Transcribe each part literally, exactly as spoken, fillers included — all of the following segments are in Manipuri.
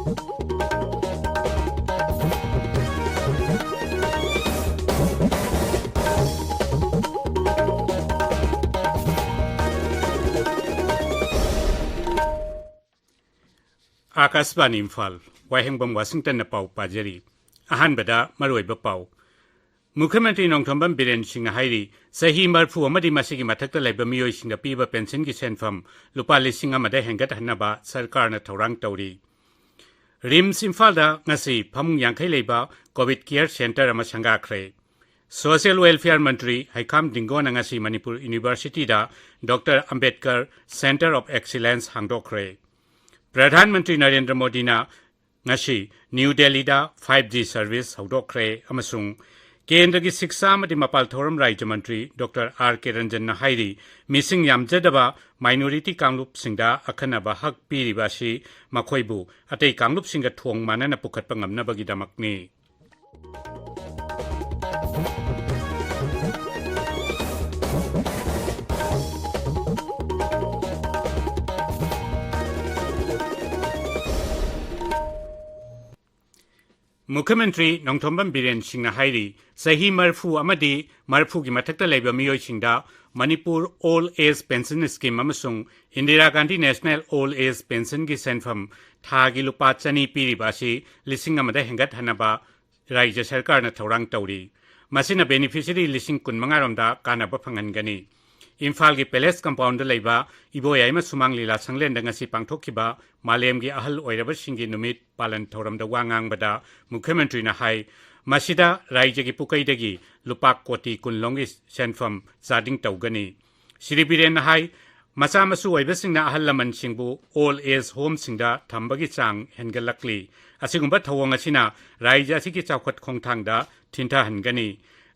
ꯑꯥꯀꯥꯁꯕꯥꯅꯤ ꯏꯝꯐꯥꯜ, ꯋꯥꯍꯦꯡꯕꯝ ꯋꯥꯁꯤꯡꯇꯟꯅ ꯄꯥꯎ ꯄꯥꯖꯔꯤ꯫ ꯑꯍꯥꯟꯕꯗ ꯃꯔꯨꯑꯣꯏꯕ ꯄꯥꯎ꯫ ꯃꯨꯈ꯭ꯌ ꯃꯟꯇ꯭ꯔꯤ ꯅꯣꯡꯊꯣꯝꯕꯝ ꯕꯤꯔꯦꯟ ꯁꯤꯡꯅ ꯍꯥꯏꯔꯤ, ꯆꯍꯤ ꯃꯔꯤꯐꯨ ꯑꯃꯗꯤ ꯃꯁꯤꯒꯤ ꯃꯊꯛꯇ ꯂꯩꯕ ꯃꯤꯑꯣꯏꯁꯤꯡꯗ ꯄꯤꯕ ꯄꯦꯟꯁꯤꯟꯒꯤ ꯁꯦꯟꯐꯝ ꯂꯨꯄꯥ ꯂꯤꯁꯤꯡ ꯑꯃꯗ ꯍꯦꯟꯒꯠꯍꯟꯅꯕ ꯁꯔꯀꯥꯔꯅ ꯊꯧꯔꯥꯡ ꯇꯧꯔꯤ꯫ ꯔꯤꯝꯁ ꯏꯝꯐꯥꯜꯗ ꯉꯁꯤ ꯐꯃꯨꯡ ꯌꯥꯡꯈꯩ ꯂꯩꯕ ꯀꯣꯚꯤꯗ ꯀꯤꯌꯔ ꯁꯦꯟꯇꯔ ꯑꯃ ꯁꯪꯒꯥꯈ꯭ꯔꯦ꯫ ꯁꯣꯁꯤꯌꯦꯜ ꯋꯦꯜꯐꯤꯌꯔ ꯃꯟꯇ꯭ꯔꯤ ꯍꯩꯈꯥꯝ ꯗꯤꯡꯒꯣꯅ ꯉꯁꯤ ꯃꯅꯤꯄꯨꯔ ꯌꯨꯅꯤꯚꯔꯁꯤꯇꯤꯗ doctor Ambedkar centre of excellence ꯍꯥꯡꯗꯣꯛꯈ꯭ꯔꯦ꯫ ꯄ꯭ꯔꯙꯥꯟ ꯃꯟꯇ꯭ꯔꯤ ꯅꯔꯦꯟꯗ꯭ꯔ ꯃꯣꯗꯤꯅ ꯉꯁꯤ ꯅ꯭ꯌꯨ ꯗꯦꯜꯂꯤꯗ ꯐꯥꯏꯚ ꯖꯤ ꯁꯔꯚꯤꯁ ꯍꯧꯗꯣꯛꯈ꯭ꯔꯦ ꯑꯃꯁꯨꯡ ꯀꯦꯟꯗ꯭ꯔꯒꯤ ꯁꯤꯛꯁꯥ ꯑꯃꯗꯤ ꯃꯄꯥꯜ ꯊꯧꯔꯝ ꯔꯥꯖ꯭ꯌ ꯃꯟꯇ꯭ꯔꯤ ꯗꯣꯛꯇꯔ ꯑꯥꯔ ꯀꯦ ꯔꯟꯖꯟꯅ ꯍꯥꯏꯔꯤ, ꯃꯤꯁꯤꯡ ꯌꯥꯝꯖꯗꯕ ꯃꯥꯏꯅꯣꯔꯤꯇꯤ ꯀꯥꯡꯂꯨꯞꯁꯤꯡꯗ ꯑꯈꯟꯅꯕ ꯍꯛ ꯄꯤꯔꯤꯕ ꯑꯁꯤ ꯃꯈꯣꯏꯕꯨ ꯑꯇꯩ ꯀꯥꯡꯂꯨꯞꯁꯤꯡꯒ ꯊꯣꯡ ꯃꯥꯟꯅꯅ ꯄꯨꯈꯠꯄ ꯉꯝꯅꯕꯒꯤꯗꯃꯛꯅꯤ꯫ ꯃꯨꯈ꯭ꯌ ꯃꯟꯇ꯭ꯔꯤ ꯅꯣꯡꯊꯣꯝꯕꯝ ꯕꯤꯔꯦꯟ ꯁꯤꯡꯅ ꯍꯥꯏꯔꯤ, ꯆꯍꯤ ꯃꯔꯤꯐꯨ ꯑꯃꯗꯤ ꯃꯔꯤꯐꯨꯒꯤ ꯃꯊꯛꯇ ꯂꯩꯕ ꯃꯤꯑꯣꯏꯁꯤꯡꯗ Manipur old age pension scheme ꯑꯃꯁꯨꯡ Indira Gandhi national old age ꯄꯦꯟꯁꯟꯒꯤ ꯁꯦꯟꯐꯝ ꯊꯥꯒꯤ ꯂꯨꯄꯥ ꯆꯅꯤ ꯄꯤꯔꯤꯕ ꯑꯁꯤ ꯂꯤꯁꯤꯡ ꯑꯃꯗ ꯍꯦꯟꯒꯠꯍꯟꯅꯕ ꯔꯥꯖ꯭ꯌ ꯁꯔꯀꯥꯔꯅ ꯊꯧꯔꯥꯡ ꯇꯧꯔꯤ꯫ ꯃꯁꯤꯅ ꯕꯦꯅꯤꯐꯤꯁꯔꯤ ꯂꯤꯁꯤꯡ ꯀꯨꯟꯃꯉꯥ ꯔꯣꯝꯗ ꯀꯥꯟꯅꯕ ꯐꯪꯍꯟꯒꯅꯤ꯫ ꯏꯝꯐꯥꯜꯒꯤ ꯄꯦꯂꯦꯁ ꯀꯝꯄꯥꯎꯟꯗ ꯂꯩꯕ ꯏꯕꯣꯌꯥꯏꯃ ꯁꯨꯃꯥꯡ ꯂꯤꯂꯥ ꯁꯪꯂꯦꯟꯗ ꯉꯁꯤ ꯄꯥꯡꯊꯣꯛꯈꯤꯕ ꯃꯥꯂꯦꯝꯒꯤ ꯑꯍꯜ ꯑꯣꯏꯔꯕꯁꯤꯡꯒꯤ ꯅꯨꯃꯤꯠ ꯄꯥꯂꯟ ꯊꯧꯔꯝꯗ ꯋꯥ ꯉꯥꯡꯕꯗ ꯃꯨꯈ꯭ꯌ ꯃꯟꯇ꯭ꯔꯤꯅ ꯍꯥꯏ, ꯃꯁꯤꯗ ꯔꯥꯖ꯭ꯌꯒꯤ ꯄꯨꯀꯩꯗꯒꯤ ꯂꯨꯄꯥ ꯀꯣꯇꯤ ꯀꯨꯟ ꯂꯣꯝꯒꯤ ꯁꯦꯟꯐꯝ ꯆꯥꯗꯤꯡ ꯇꯧꯒꯅꯤ꯫ ꯁ꯭ꯔꯤ ꯕꯤꯔꯦꯟꯅ ꯍꯥꯏ, ꯃꯆꯥ ꯃꯁꯨ ꯑꯣꯏꯕꯁꯤꯡꯅ ꯑꯍꯜ ꯂꯃꯟꯁꯤꯡꯕꯨ ꯑꯣꯜ ꯑꯦꯖ ꯍꯣꯝꯁꯤꯡꯗ ꯊꯝꯕꯒꯤ ꯆꯥꯡ ꯍꯦꯟꯒꯠꯂꯛꯂꯤ꯫ ꯑꯁꯤꯒꯨꯝꯕ ꯊꯧꯑꯣꯡ ꯑꯁꯤꯅ ꯔꯥꯖ꯭ꯌ ꯑꯁꯤꯒꯤ ꯆꯥꯎꯈꯠ ꯈꯣꯡꯊꯥꯡꯗ ꯊꯤꯟꯊꯍꯟꯒꯅꯤ꯫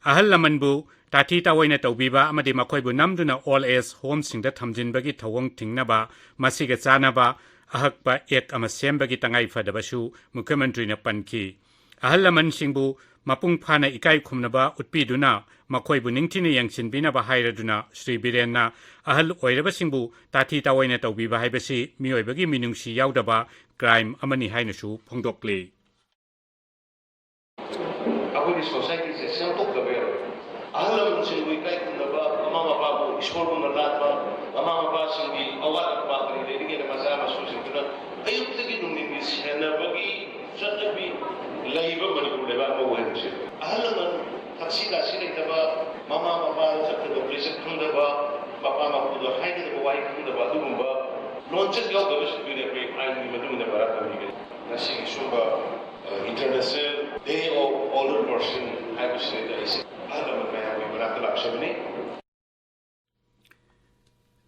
ꯑꯍꯜ ꯂꯃꯟꯕꯨ ꯇꯥꯊꯤ ꯇꯥꯑꯣꯏꯅ ꯇꯧꯕꯤꯕ ꯑꯃꯗꯤ ꯃꯈꯣꯏꯕꯨ ꯅꯝꯗꯨꯅ ꯑꯣꯜ ꯑꯦꯖ ꯍꯣꯝꯁꯤꯡꯗ ꯊꯝꯖꯤꯟꯕꯒꯤ ꯊꯧꯑꯣꯡ ꯊꯤꯡꯅꯕ ꯃꯁꯤꯒ ꯆꯥꯟꯅꯕ ꯑꯍꯛꯄ ꯑꯦꯛ ꯑꯃ ꯁꯦꯝꯕꯒꯤ ꯇꯉꯥꯏ ꯐꯗꯕꯁꯨ ꯃꯨꯈ꯭ꯌ ꯃꯟꯇ꯭ꯔꯤꯅ ꯄꯟꯈꯤ꯫ ꯑꯍꯜ ꯂꯃꯟꯁꯤꯡꯕꯨ ꯃꯄꯨꯡ ꯐꯥꯅ ꯏꯀꯥꯏ ꯈꯨꯝꯅꯕ ꯎꯠꯄꯤꯗꯨꯅ ꯃꯈꯣꯏꯕꯨ ꯅꯤꯡꯊꯤꯅ ꯌꯦꯡꯁꯤꯟꯕꯤꯅꯕ ꯍꯥꯏꯔꯗꯨꯅ ꯁ꯭ꯔꯤ ꯕꯤꯔꯦꯟꯅ ꯑꯍꯜ ꯑꯣꯏꯔꯕꯁꯤꯡꯕꯨ ꯇꯥꯊꯤ ꯇꯥꯑꯣꯏꯅ ꯇꯧꯕꯤꯕ ꯍꯥꯏꯕꯁꯤ ꯃꯤꯑꯣꯏꯕꯒꯤ ꯃꯤꯅꯨꯡꯁꯤ ꯌꯥꯎꯗꯕ ꯀ꯭ꯔꯥꯏꯝ ꯑꯃꯅꯤ ꯍꯥꯏꯅꯁꯨ ꯐꯣꯡꯗꯣꯛꯂꯤ꯫ ꯑꯩꯈꯣꯏꯒꯤ ꯁꯣꯁꯥꯏꯇꯤꯁꯦ ꯁꯦꯝꯗꯣꯛꯇꯕ ꯌꯥꯔꯣꯏ꯫ ꯑꯍꯜ ꯂꯃꯟꯁꯤꯡꯕꯨ ꯏꯀꯥꯏ ꯈꯨꯝꯅꯕ, ꯃꯃꯥ ꯃꯄꯥꯕꯨ ꯏꯁꯣꯔꯒꯨꯝꯅ ꯂꯥꯠꯄ, ꯃꯃꯥ ꯃꯄꯥꯁꯤꯡꯒꯤ ꯑꯋꯥꯠ ꯑꯄꯥ ꯀꯔꯤ ꯂꯩꯔꯤꯉꯩꯗ ꯃꯆꯥ ꯃꯁꯨꯁꯤꯡꯗꯨꯅ ꯑꯌꯨꯛꯇꯒꯤ ꯅꯨꯡꯊꯤꯟꯒꯤ ꯁꯦꯟꯅꯕꯒꯤ ꯆꯠꯅꯕꯤ ꯂꯩꯕ ꯃꯅꯤꯄꯨꯔ ꯂꯩꯕꯥꯛ ꯑꯃ ꯑꯣꯏꯍꯟꯁꯦ꯫ ꯑꯍꯜ ꯂꯃꯟ ꯊꯛꯁꯤ ꯈꯥꯁꯤ ꯂꯩꯇꯕ, ꯃꯃꯥ ꯃꯄꯥꯗ ꯆꯠꯀꯗꯕ ꯂꯤꯆꯠ ꯈꯪꯗꯕ, ꯃꯄꯥ ꯃꯄꯨꯗ ꯍꯥꯏꯒꯗꯕ ꯋꯥꯍꯩ ꯈꯪꯗꯕ, ꯑꯗꯨꯒꯨꯝꯕ ꯂꯣꯟꯆꯠ ꯌꯥꯎꯗꯕꯁꯤꯡꯗꯨꯅꯤ ꯑꯩꯈꯣꯏ ꯑꯥꯏꯟꯒꯤ ꯃꯇꯨꯡ ꯏꯟꯅ ꯚꯔꯥ ꯊꯝꯕꯤꯒꯅꯤ꯫ ꯉꯁꯤꯒꯤ ꯁꯨꯝꯕ International Day of Older Person ꯍꯥꯏꯕꯁꯤꯗ ꯑꯩꯁꯦ ꯑꯍꯜ ꯂꯃꯟ ꯃꯌꯥꯝꯒꯤ ꯃꯅꯥꯛꯇ ꯂꯥꯛꯆꯕꯅꯤ꯫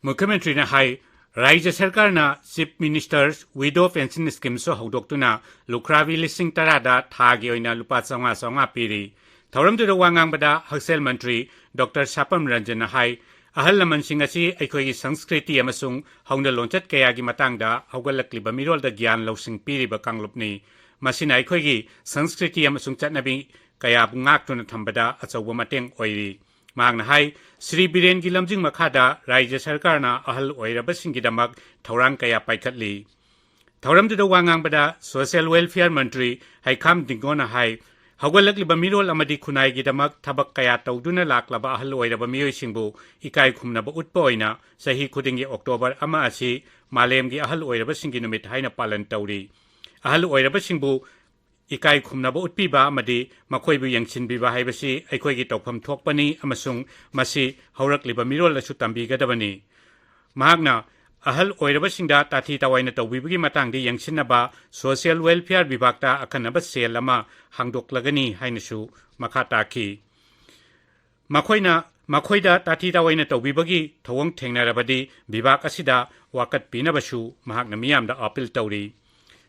ꯃꯨꯈ꯭ꯌ ꯃꯟꯇ꯭ꯔꯤꯅ ꯍꯥꯏ, ꯔꯥꯖ꯭ꯌ ꯁꯔꯀꯥꯔꯅ Chief Minister's Widow Pension Schemeꯁꯨ ꯍꯧꯗꯣꯛꯇꯨꯅ ꯂꯨꯈ꯭ꯔꯥꯕꯤ ꯂꯤꯁꯤꯡ ꯇꯔꯥꯗ ꯊꯥꯒꯤ ꯑꯣꯏꯅ ꯂꯨꯄꯥ ꯆꯥꯝꯃꯉꯥ ꯆꯥꯝꯃꯉꯥ ꯄꯤꯔꯤ꯫ ꯊꯧꯔꯝꯗꯨꯗ ꯋꯥ ꯉꯥꯡꯕꯗ ꯍꯛꯁꯦꯜ ꯃꯟꯇ꯭ꯔꯤ ꯗꯣꯛꯇꯔ ꯁꯥꯄꯝ ꯔꯟꯖꯟꯅ ꯍꯥꯏ, ꯑꯍꯜ ꯂꯃꯟꯁꯤꯡ ꯑꯁꯤ ꯑꯩꯈꯣꯏꯒꯤ ꯁꯪꯁꯀ꯭ꯔꯤꯇꯤ ꯑꯃꯁꯨꯡ ꯍꯧꯅ ꯂꯣꯟꯆꯠ ꯀꯌꯥꯒꯤ ꯃꯇꯥꯡꯗ ꯍꯧꯒꯠꯂꯛꯂꯤꯕ ꯃꯤꯔꯣꯜꯗ ꯒ꯭ꯌꯥꯟ ꯂꯧꯁꯤꯡ ꯄꯤꯔꯤꯕ ꯀꯥꯡꯂꯨꯞꯅꯤ꯫ ꯃꯁꯤꯅ ꯑꯩꯈꯣꯏꯒꯤ ꯁꯪꯁꯀ꯭ꯔꯤꯇꯤ ꯑꯃꯁꯨꯡ ꯆꯠꯅꯕꯤ ꯀꯌꯥꯕꯨ ꯉꯥꯛꯇꯨꯅ ꯊꯝꯕꯗ ꯑꯆꯧꯕ ꯃꯇꯦꯡ ꯑꯣꯏꯔꯤ꯫ ꯃꯍꯥꯛꯅ ꯍꯥꯏ, ꯁ꯭ꯔꯤ ꯕꯤꯔꯦꯟꯒꯤ ꯂꯝꯖꯤꯡ ꯃꯈꯥꯗ ꯔꯥꯖ꯭ꯌ ꯁꯔꯀꯥꯔꯅ ꯑꯍꯜ ꯑꯣꯏꯔꯕꯁꯤꯡꯒꯤꯗꯃꯛ ꯊꯧꯔꯥꯡ ꯀꯌꯥ ꯄꯥꯏꯈꯠꯂꯤ꯫ ꯊꯧꯔꯝꯗꯨꯗ ꯋꯥ ꯉꯥꯡꯕꯗ Social Welfare ꯃꯟꯇ꯭ꯔꯤ ꯍꯩꯈꯥꯝ ꯗꯤꯡꯒꯣꯅ ꯍꯥꯏ, ꯍꯧꯒꯠꯂꯛꯂꯤꯕ ꯃꯤꯔꯣꯜ ꯑꯃꯗꯤ ꯈꯨꯟꯅꯥꯏꯒꯤꯗꯃꯛ ꯊꯕꯛ ꯀꯌꯥ ꯇꯧꯗꯨꯅ ꯂꯥꯛꯂꯕ ꯑꯍꯜ ꯑꯣꯏꯔꯕ ꯃꯤꯑꯣꯏꯁꯤꯡꯕꯨ ꯏꯀꯥꯏ ꯈꯨꯝꯅꯕ ꯎꯠꯄ ꯑꯣꯏꯅ ꯆꯍꯤ ꯈꯨꯗꯤꯡꯒꯤ October ꯑꯃ ꯑꯁꯤ ꯃꯥꯂꯦꯝꯒꯤ ꯑꯍꯜ ꯑꯣꯏꯔꯕꯁꯤꯡꯒꯤ ꯅꯨꯃꯤꯠ ꯍꯥꯏꯅ ꯄꯥꯂꯟ ꯇꯧꯔꯤ꯫ ꯑꯍꯜ ꯑꯣꯏꯔꯕꯁꯤꯡꯕꯨ ꯏꯀꯥꯏ ꯈꯨꯝꯅꯕ ꯎꯠꯄꯤꯕ ꯑꯃꯗꯤ ꯃꯈꯣꯏꯕꯨ ꯌꯦꯡꯁꯤꯟꯕꯤꯕ ꯍꯥꯏꯕꯁꯤ ꯑꯩꯈꯣꯏꯒꯤ ꯇꯧꯐꯝ ꯊꯣꯛꯄꯅꯤ ꯑꯃꯁꯨꯡ ꯃꯁꯤ ꯍꯧꯔꯛꯂꯤꯕ ꯃꯤꯔꯣꯜꯗꯁꯨ ꯇꯝꯕꯤꯒꯗꯕꯅꯤ꯫ ꯃꯍꯥꯛꯅ ꯑꯍꯜ ꯑꯣꯏꯔꯕꯁꯤꯡꯗ ꯇꯥꯊꯤ ꯇꯥꯑꯣꯏꯅ ꯇꯧꯕꯤꯕꯒꯤ ꯃꯇꯥꯡꯗ ꯌꯦꯡꯁꯤꯟꯅꯕ Social Welfare ꯕꯤꯚꯥꯒꯇ ꯑꯈꯟꯅꯕ ꯁꯦꯜ ꯑꯃ ꯍꯥꯡꯗꯣꯛꯂꯒꯅꯤ ꯍꯥꯏꯅꯁꯨ ꯃꯈꯥ ꯇꯥꯈꯤ꯫ ꯃꯈꯣꯏꯅ ꯃꯈꯣꯏꯗ ꯇꯥꯊꯤ ꯇꯥꯑꯣꯏꯅ ꯇꯧꯕꯤꯕꯒꯤ ꯊꯧꯑꯣꯡ ꯊꯦꯡꯅꯔꯕꯗꯤ ꯕꯤꯚꯥꯒ ꯑꯁꯤꯗ ꯋꯥꯀꯠꯄꯤꯅꯕꯁꯨ ꯃꯍꯥꯛꯅ ꯃꯤꯌꯥꯝꯗ ꯑꯥꯄꯤꯜ ꯇꯧꯔꯤ꯫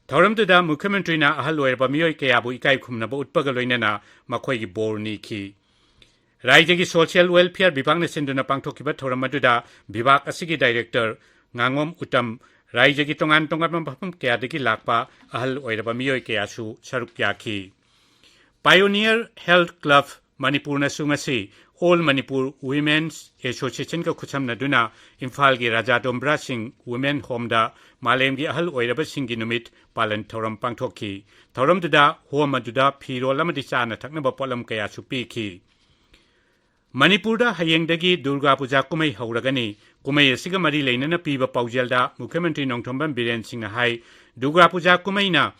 ꯊꯧꯔꯝꯗꯨꯗ ꯃꯨꯈ꯭ꯌ ꯃꯟꯇ꯭ꯔꯤꯅ ꯑꯍꯜ ꯑꯣꯏꯔꯕ ꯃꯤꯑꯣꯏ ꯀꯌꯥꯕꯨ ꯏꯀꯥꯏ ꯈꯨꯝꯅꯕ ꯎꯠꯄꯒ ꯂꯣꯏꯅꯅ ꯃꯈꯣꯏꯒꯤ ꯕꯣꯔ ꯅꯤꯈꯤ꯫ ꯔꯥꯖ꯭ꯌꯒꯤ Social Welfare ꯕꯤꯚꯥꯒꯅ ꯁꯤꯟꯗꯨꯅ ꯄꯥꯡꯊꯣꯛꯈꯤꯕ ꯊꯧꯔꯝ ꯑꯗꯨꯗ ꯕꯤꯚꯥꯒ ꯑꯁꯤꯒꯤ ꯗꯥꯏꯔꯦꯛꯇꯔ ꯉꯥꯉꯣꯝ ꯎꯇꯝ, ꯔꯥꯖ꯭ꯌꯒꯤ ꯇꯣꯉꯥꯟ ꯇꯣꯉꯥꯟꯕ ꯃꯐꯝ ꯀꯌꯥꯗꯒꯤ ꯂꯥꯛꯄ ꯑꯍꯜ ꯑꯣꯏꯔꯕ ꯃꯤꯑꯣꯏ ꯀꯌꯥꯁꯨ ꯁꯔꯨꯛ ꯌꯥꯈꯤ꯫ Pioneer Health Club ꯃꯅꯤꯄꯨꯔꯅꯁꯨ ꯉꯁꯤ All Manipur Women's Associationꯒ ꯈꯨꯠꯁꯝꯅꯗꯨꯅ ꯏꯝꯐꯥꯜꯒꯤ ꯔꯥꯖꯥ ꯗꯣꯝꯕ꯭ꯔꯥ ꯁꯤꯡ Women Homeꯗ ꯃꯥꯂꯦꯝꯒꯤ ꯑꯍꯜ ꯑꯣꯏꯔꯕꯁꯤꯡꯒꯤ ꯅꯨꯃꯤꯠ ꯄꯥꯂꯟ ꯊꯧꯔꯝ ꯄꯥꯡꯊꯣꯛꯈꯤ꯫ ꯊꯧꯔꯝꯗꯨꯗ home ꯑꯗꯨꯗ ꯐꯤꯔꯣꯜ ꯑꯃꯗꯤ ꯆꯥꯅ ꯊꯛꯅꯕ ꯄꯣꯠꯂꯝ ꯀꯌꯥꯁꯨ ꯄꯤꯈꯤ꯫ ꯃꯅꯤꯄꯨꯔꯗ ꯍꯌꯦꯡꯗꯒꯤ ꯗꯨꯔꯒꯥ ꯄꯨꯖꯥ ꯀꯨꯝꯍꯩ ꯍꯧꯔꯒꯅꯤ꯫ ꯀꯨꯝꯍꯩ ꯑꯁꯤꯒ ꯃꯔꯤ ꯂꯩꯅꯅ ꯄꯤꯕ ꯄꯥꯎꯖꯦꯜꯗ ꯃꯨꯈ꯭ꯌꯃꯟꯇ꯭ꯔꯤ ꯅꯣꯡꯊꯣꯝꯕꯝ ꯕꯤꯔꯦꯟ ꯁꯤꯡꯅ ꯍꯥꯏ, ꯗꯨꯔꯒꯥ ꯄꯨꯖꯥ ꯀꯨꯝꯍꯩꯅ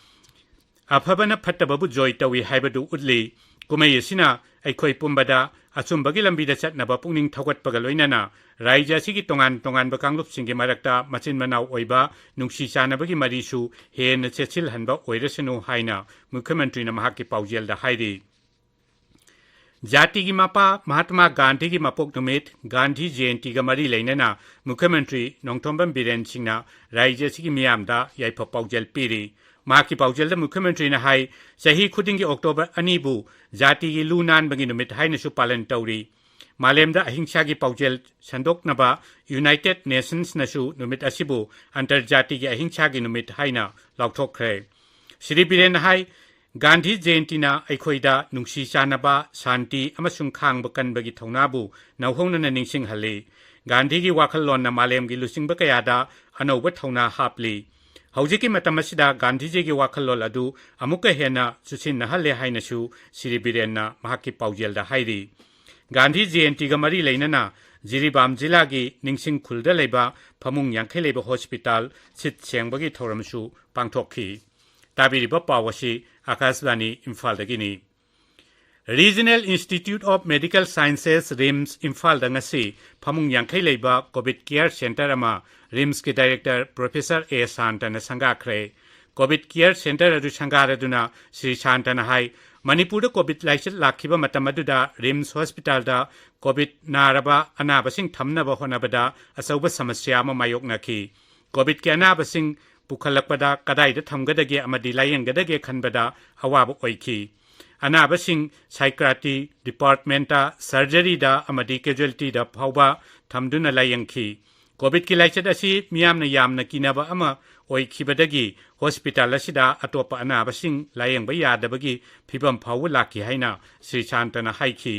ꯑꯐꯕꯅ ꯐꯠꯇꯕꯕꯨ ꯖꯣꯏ ꯇꯧꯏ ꯍꯥꯏꯕꯗꯨ ꯎꯠꯂꯤ꯫ ꯀꯨꯝꯍꯩ ꯑꯁꯤꯅ ꯑꯩꯈꯣꯏ ꯄꯨꯝꯕꯗ ꯑꯆꯨꯝꯕꯒꯤ ꯂꯝꯕꯤꯗ ꯆꯠꯅꯕ ꯄꯨꯛꯅꯤꯡ ꯊꯧꯒꯠꯄꯒ ꯂꯣꯏꯅꯅ ꯔꯥꯖ꯭ꯌ ꯑꯁꯤꯒꯤ ꯇꯣꯉꯥꯟ ꯇꯣꯉꯥꯟꯕ ꯀꯥꯡꯂꯨꯞꯁꯤꯡꯒꯤ ꯃꯔꯛꯇ ꯃꯆꯤꯟ ꯃꯅꯥꯎ ꯑꯣꯏꯕ ꯅꯨꯡꯁꯤ ꯆꯥꯟꯅꯕꯒꯤ ꯃꯔꯤꯁꯨ ꯍꯦꯟꯅ ꯆꯦꯠꯁꯤꯜꯍꯟꯕ ꯑꯣꯏꯔꯁꯅꯨ ꯍꯥꯏꯅ ꯃꯨꯈ꯭ꯌꯃꯟꯇ꯭ꯔꯤꯅ ꯃꯍꯥꯛꯀꯤ ꯄꯥꯎꯖꯦꯜꯗ ꯍꯥꯏꯔꯤ꯫ ꯖꯥꯇꯤꯒꯤ ꯃꯄꯥ ꯃꯍꯥꯇꯃꯥ ꯒꯥꯟꯙꯤꯒꯤ ꯃꯄꯣꯛ ꯅꯨꯃꯤꯠ, ꯒꯥꯟꯙꯤ ꯖꯌꯦꯟꯇꯤꯒ ꯃꯔꯤ ꯂꯩꯅꯅ ꯃꯨꯈ꯭ꯌꯃꯟꯇ꯭ꯔꯤ ꯅꯣꯡꯊꯣꯝꯕꯝ ꯕꯤꯔꯦꯟ ꯁꯤꯡꯅ ꯔꯥꯖ꯭ꯌ ꯑꯁꯤꯒꯤ ꯃꯤꯌꯥꯝꯗ ꯌꯥꯏꯐ ꯄꯥꯎꯖꯦꯜ ꯄꯤꯔꯤ꯫ ꯃꯍꯥꯛꯀꯤ ꯄꯥꯎꯖꯦꯜꯗ ꯃꯨꯈ꯭ꯌꯃꯟꯇ꯭ꯔꯤꯅ ꯍꯥꯏ, ꯆꯍꯤ ꯈꯨꯗꯤꯡꯒꯤ ꯑꯣꯛꯇꯣꯕꯔ ꯑꯅꯤꯕꯨ ꯖꯥꯇꯤꯒꯤ ꯂꯨ ꯅꯥꯟꯕꯒꯤ ꯅꯨꯃꯤꯠ ꯍꯥꯏꯅꯁꯨ ꯄꯥꯂꯟ ꯇꯧꯔꯤ꯫ ꯃꯥꯂꯦꯝꯗ ꯑꯍꯤꯡꯁꯥꯒꯤ ꯄꯥꯎꯖꯦꯜ ꯁꯟꯗꯣꯛꯅꯕ ꯌꯨꯅꯥꯏꯇꯦꯗ ꯅꯦꯁꯟꯁꯅꯁꯨ ꯅꯨꯃꯤꯠ ꯑꯁꯤꯕꯨ ꯑꯟꯇꯔꯖꯥꯇꯤꯒꯤ ꯑꯍꯤꯡꯁꯥꯒꯤ ꯅꯨꯃꯤꯠ ꯍꯥꯏꯅ ꯂꯥꯎꯊꯣꯛꯈ꯭ꯔꯦ꯫ ꯁ꯭ꯔꯤ ꯕꯤꯔꯦꯟꯅ ꯍꯥꯏ, ꯒꯥꯟꯙꯤ ꯖꯌꯦꯟꯇꯤꯅ ꯑꯩꯈꯣꯏꯗ ꯅꯨꯡꯁꯤ ꯆꯥꯟꯅꯕ, ꯁꯥꯟꯇꯤ ꯑꯃꯁꯨꯡ ꯈꯥꯡꯕ ꯀꯟꯕꯒꯤ ꯊꯧꯅꯥꯕꯨ ꯅꯧꯍꯧꯅꯅ ꯅꯤꯡꯁꯤꯡꯍꯜꯂꯤ꯫ ꯒꯥꯟꯙꯤꯒꯤ ꯋꯥꯈꯜꯂꯣꯟꯅ ꯃꯥꯂꯦꯝꯒꯤ ꯂꯨꯆꯤꯡꯕ ꯀꯌꯥꯗ ꯑꯅꯧꯕ ꯊꯧꯅꯥ ꯍꯥꯞꯂꯤ꯫ ꯍꯧꯖꯤꯛꯀꯤ ꯃꯇꯝ ꯑꯁꯤꯗ ꯒꯥꯟꯙꯤꯖꯤꯒꯤ ꯋꯥꯈꯜꯂꯣꯟ ꯑꯗꯨ ꯑꯃꯨꯛꯀ ꯍꯦꯟꯅ ꯆꯨꯁꯤꯟꯅꯍꯜꯂꯦ ꯍꯥꯏꯅꯁꯨ ꯁ꯭ꯔꯤ ꯕꯤꯔꯦꯟꯅ ꯃꯍꯥꯛꯀꯤ ꯄꯥꯎꯖꯦꯜꯗ ꯍꯥꯏꯔꯤ꯫ ꯒꯥꯟꯙꯤ ꯖꯌꯦꯟꯇꯤꯒ ꯃꯔꯤ ꯂꯩꯅꯅ ꯖꯤꯔꯤꯕꯥꯝ ꯖꯤꯂꯥꯒꯤ ꯅꯤꯡꯁꯤꯡ ꯈꯨꯜꯗ ꯂꯩꯕ ꯐꯃꯨꯡ ꯌꯥꯡꯈꯩ ꯂꯩꯕ ꯍꯣꯁꯄꯤꯇꯥꯜ ꯁꯤꯠ ꯁꯦꯡꯕꯒꯤ ꯊꯧꯔꯝꯁꯨ ꯄꯥꯡꯊꯣꯛꯈꯤ꯫ ꯇꯥꯕꯤꯔꯤꯕ ꯄꯥꯎ ꯑꯁꯤ ꯑꯥꯀꯥꯁꯕꯥꯅꯤ ꯏꯝꯐꯥꯜꯗꯒꯤꯅꯤ꯫ Regional Institute of Medical Sciences, RIMS, ꯏꯝꯐꯥꯜꯗ ꯉꯁꯤ ꯐꯃꯨꯡ ꯌꯥꯡꯈꯩ ꯂꯩꯕ ꯀꯣꯚꯤꯗ ꯀꯦꯌꯔ ꯁꯦꯟꯇꯔ ꯑꯃ ꯔꯤꯝꯁꯀꯤ ꯗꯥꯏꯔꯦꯛꯇꯔ ꯄ꯭ꯔꯣꯐꯦꯁꯔ ꯑꯦ ꯁꯥꯟꯇꯅ ꯁꯪꯒꯥꯈ꯭ꯔꯦ꯫ ꯀꯣꯚꯤꯗ ꯀꯦꯌꯔ ꯁꯦꯟꯇꯔ ꯑꯗꯨ ꯁꯪꯒꯥꯔꯗꯨꯅ ꯁ꯭ꯔꯤ ꯁꯥꯟꯇꯅ ꯍꯥꯏ, ꯃꯅꯤꯄꯨꯔꯗ ꯀꯣꯚꯤꯗ ꯂꯥꯏꯆꯠ ꯂꯥꯛꯈꯤꯕ ꯃꯇꯝ ꯑꯗꯨꯗ ꯔꯤꯝꯁ ꯍꯣꯁꯄꯤꯇꯥꯜꯗ ꯀꯣꯚꯤꯗ ꯅꯥꯔꯕ ꯑꯅꯥꯕꯁꯤꯡ ꯊꯝꯅꯕ ꯍꯣꯠꯅꯕꯗ ꯑꯆꯧꯕ ꯁꯃꯁ꯭ꯌꯥ ꯑꯃ ꯃꯥꯌꯣꯛꯅꯈꯤ꯫ ꯀꯣꯚꯤꯗꯀꯤ ꯑꯅꯥꯕꯁꯤꯡ ꯄꯨꯈꯠꯂꯛꯄꯗ ꯀꯗꯥꯏꯗ ꯊꯝꯒꯗꯒꯦ ꯑꯃꯗꯤ ꯂꯥꯌꯦꯡꯒꯗꯒꯦ ꯈꯟꯕꯗ ꯑꯋꯥꯕ ꯑꯣꯏꯈꯤ꯫ ꯑꯅꯥꯕꯁꯤꯡ ꯁꯥꯏꯀ꯭ꯔꯥꯇꯤ ꯗꯤꯄꯥꯔꯠꯃꯦꯟꯇ, ꯁꯔꯖꯔꯤꯗ ꯑꯃꯗꯤ ꯀꯦꯖꯨꯑꯦꯜꯇꯤꯗ ꯐꯥꯎꯕ ꯊꯝꯗꯨꯅ ꯂꯥꯌꯦꯡꯈꯤ꯫ ꯀꯣꯚꯤꯗꯀꯤ ꯂꯥꯏꯆꯠ ꯑꯁꯤ ꯃꯤꯌꯥꯝꯅ ꯌꯥꯝꯅ ꯀꯤꯅꯕ ꯑꯃ ꯑꯣꯏꯈꯤꯕꯗꯒꯤ ꯍꯣꯁꯄꯤꯇꯥꯜ ꯑꯁꯤꯗ ꯑꯇꯣꯞꯄ ꯑꯅꯥꯕꯁꯤꯡ ꯂꯥꯌꯦꯡꯕ ꯌꯥꯗꯕꯒꯤ ꯐꯤꯕꯝ ꯐꯥꯎꯕ ꯂꯥꯛꯈꯤ ꯍꯥꯏꯅ ꯁ꯭ꯔꯤ ꯁꯥꯟꯇꯅ ꯍꯥꯏꯈꯤ꯫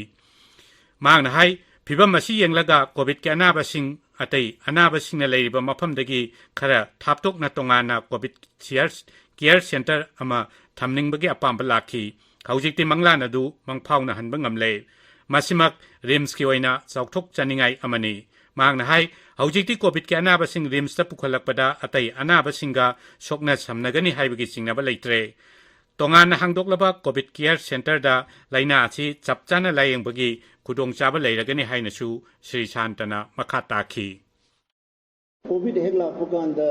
ꯃꯍꯥꯛꯅ ꯍꯥꯏ, ꯐꯤꯕꯝ ꯑꯁꯤ ꯌꯦꯡꯂꯒ ꯀꯣꯚꯤꯗꯀꯤ ꯑꯅꯥꯕꯁꯤꯡ, ꯑꯇꯩ ꯑꯅꯥꯕꯁꯤꯡꯅ ꯂꯩꯔꯤꯕ ꯃꯐꯝꯗꯒꯤ ꯈꯔ ꯊꯥꯞꯇꯣꯛꯅ ꯇꯣꯉꯥꯟꯅ ꯀꯣꯚꯤꯗ ꯁꯤꯌꯔ-, ꯀꯤꯌꯔ ꯁꯦꯟꯇꯔ ꯑꯃ ꯊꯝꯅꯤꯡꯕꯒꯤ ꯑꯄꯥꯝꯕ ꯂꯥꯛꯈꯤ꯫ ꯍꯧꯖꯤꯛꯇꯤ ꯃꯪꯂꯥꯟ ꯑꯗꯨ ꯃꯪꯐꯥꯎꯅꯍꯟꯕ ꯉꯝꯂꯦ꯫ ꯃꯁꯤꯃꯛ ꯔꯤꯝꯁꯀꯤ ꯑꯣꯏꯅ ꯆꯥꯎꯊꯣꯛꯆꯅꯤꯡꯉꯥꯏ ꯑꯃꯅꯤ꯫ ꯃꯍꯥꯛꯅ ꯍꯥꯏ, ꯍꯧꯖꯤꯛꯇꯤ ꯀꯣꯚꯤꯗꯀꯤ ꯑꯅꯥꯕꯁꯤꯡ ꯔꯤꯝꯁꯇ ꯄꯨꯈꯠꯂꯛꯄꯗ ꯑꯇꯩ ꯑꯅꯥꯕꯁꯤꯡꯒ ꯁꯣꯛꯅ ꯁꯝꯅꯒꯅꯤ ꯍꯥꯏꯕꯒꯤ ꯆꯤꯡꯅꯕ ꯂꯩꯇ꯭ꯔꯦ꯫ ꯇꯣꯉꯥꯟꯅ ꯍꯥꯡꯗꯣꯛꯂꯕ ꯀꯣꯚꯤꯗ ꯀꯤꯌꯔ ꯁꯦꯟꯇꯔꯗ ꯂꯥꯏꯅꯥ ꯑꯁꯤ ꯆꯞ ꯆꯥꯅ ꯂꯥꯌꯦꯡꯕꯒꯤ ꯈꯨꯗꯣꯡꯆꯥꯕ ꯂꯩꯔꯒꯅꯤ ꯍꯥꯏꯅꯁꯨ ꯁ꯭ꯔꯤ ꯁꯥꯟꯇꯅ ꯃꯈꯥ ꯇꯥꯈꯤ꯫ ꯀꯣꯚꯤꯗ ꯍꯦꯛ ꯂꯥꯛꯄ ꯀꯥꯟꯗ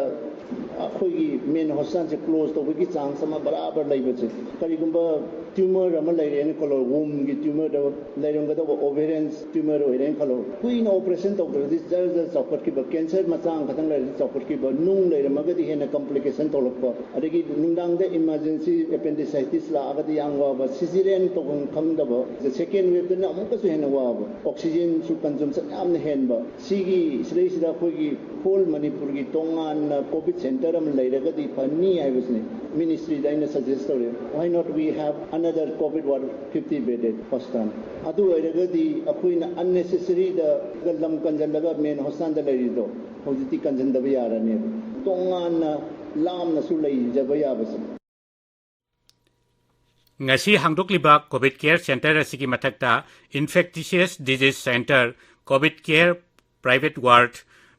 ꯑꯩꯈꯣꯏꯒꯤ ꯃꯦꯟ ꯍꯣꯁꯄꯤꯇꯥꯜꯁꯦ ꯀ꯭ꯂꯣꯖ ꯇꯧꯕꯒꯤ ꯆꯥꯟꯁ ꯑꯃ ꯕꯔꯥꯕꯔ ꯂꯩꯕꯁꯦ, ꯀꯔꯤꯒꯨꯝꯕ ꯇ꯭ꯌꯨꯃꯔ ꯑꯃ ꯂꯩꯔꯦꯅ ꯈꯜꯂꯣ, ꯋꯨꯝꯒꯤ ꯇ꯭ꯌꯨꯃꯔꯗ ꯂꯩꯔꯝꯒꯗꯧꯕ ꯑꯣꯚꯦꯔꯤꯌꯟ ꯇ꯭ꯌꯨꯃꯔ ꯑꯣꯏꯔꯦꯅ ꯈꯜꯂꯣ, ꯀꯨꯏꯅ ꯑꯣꯄꯔꯦꯁꯟ ꯇꯧꯗ꯭ꯔꯒꯗꯤ ꯖꯔ ꯖꯔ ꯆꯥꯎꯈꯠꯈꯤꯕ, ꯀꯦꯟꯁꯔ ꯃꯆꯥ ꯑꯃꯈꯛꯇꯪ ꯂꯩꯔꯗꯤ ꯆꯥꯎꯈꯠꯈꯤꯕ, ꯅꯨꯡ ꯂꯩꯔꯝꯃꯒꯗꯤ ꯍꯦꯟꯅ ꯀꯝꯄ꯭ꯂꯤꯀꯦꯁꯟ ꯊꯣꯛꯂꯛꯄ, ꯑꯗꯒꯤ ꯅꯨꯡꯗꯥꯡꯗ ꯏꯃꯥꯔꯖꯦꯟꯁꯤ ꯑꯦꯄꯦꯟꯗꯤꯁꯥꯏꯇꯤꯁ ꯂꯥꯛꯑꯒꯗꯤ ꯌꯥꯝ ꯋꯥꯕ, ꯁꯤꯖꯤꯔꯤꯌꯟ ꯇꯧꯐꯝ ꯈꯪꯗꯕ, ꯁꯦꯀꯦꯟ ꯋꯦꯕꯇꯅ ꯑꯃꯨꯛꯀꯁꯨ ꯍꯦꯟꯅ ꯋꯥꯕ, ꯑꯣꯛꯁꯤꯖꯦꯟꯁꯨ ꯀꯟꯖꯨꯝꯁꯟ ꯌꯥꯝꯅ ꯍꯦꯟꯕ꯫ ꯁꯤꯒꯤ ꯁꯤꯗꯩꯁꯤꯗ ꯑꯩꯈꯣꯏꯒꯤ ꯍꯣꯜ ꯃꯅꯤꯄꯨꯔꯒꯤ ꯇꯣꯉꯥꯟꯅ ꯀꯣꯚꯤꯗ ꯁꯦꯟꯇꯔ ꯑꯃ ꯂꯩꯔꯒꯗꯤ ꯐꯅꯤ ꯍꯥꯏꯕꯁꯤꯅꯤ ꯃꯤꯅꯤꯁꯇ꯭ꯔꯤꯗ ꯑꯩꯅ ꯁꯖꯦꯁ ꯇꯧꯔꯤ꯫ Why not we have another COVID one fifty bedded hospital? ꯑꯗꯨ ꯑꯣꯏꯔꯒꯗꯤ ꯑꯩꯈꯣꯏꯅ ꯑꯟꯅꯦꯁꯦꯁꯔꯤꯗ ꯂꯝ ꯀꯟꯖꯜꯂꯒ ꯃꯦꯟ ꯍꯣꯁꯄꯤꯇꯥꯜꯗ ꯂꯩꯔꯤꯗꯣ ꯍꯧꯖꯤꯛꯇꯤ ꯀꯟꯖꯟꯗꯕ ꯌꯥꯔꯅꯦꯕ, ꯇꯣꯉꯥꯟꯅ ꯂꯥꯞꯅꯁꯨ ꯂꯩꯖꯕ ꯌꯥꯕꯁꯦ꯫ ꯉꯁꯤ ꯍꯥꯡꯗꯣꯛꯂꯤꯕ ꯀꯣꯚꯤꯗ ꯀꯤꯌꯔ ꯁꯦꯟꯇꯔ ꯑꯁꯤꯒꯤ ꯃꯊꯛꯇ Infectious Disease Center, COVID Care Private Ward,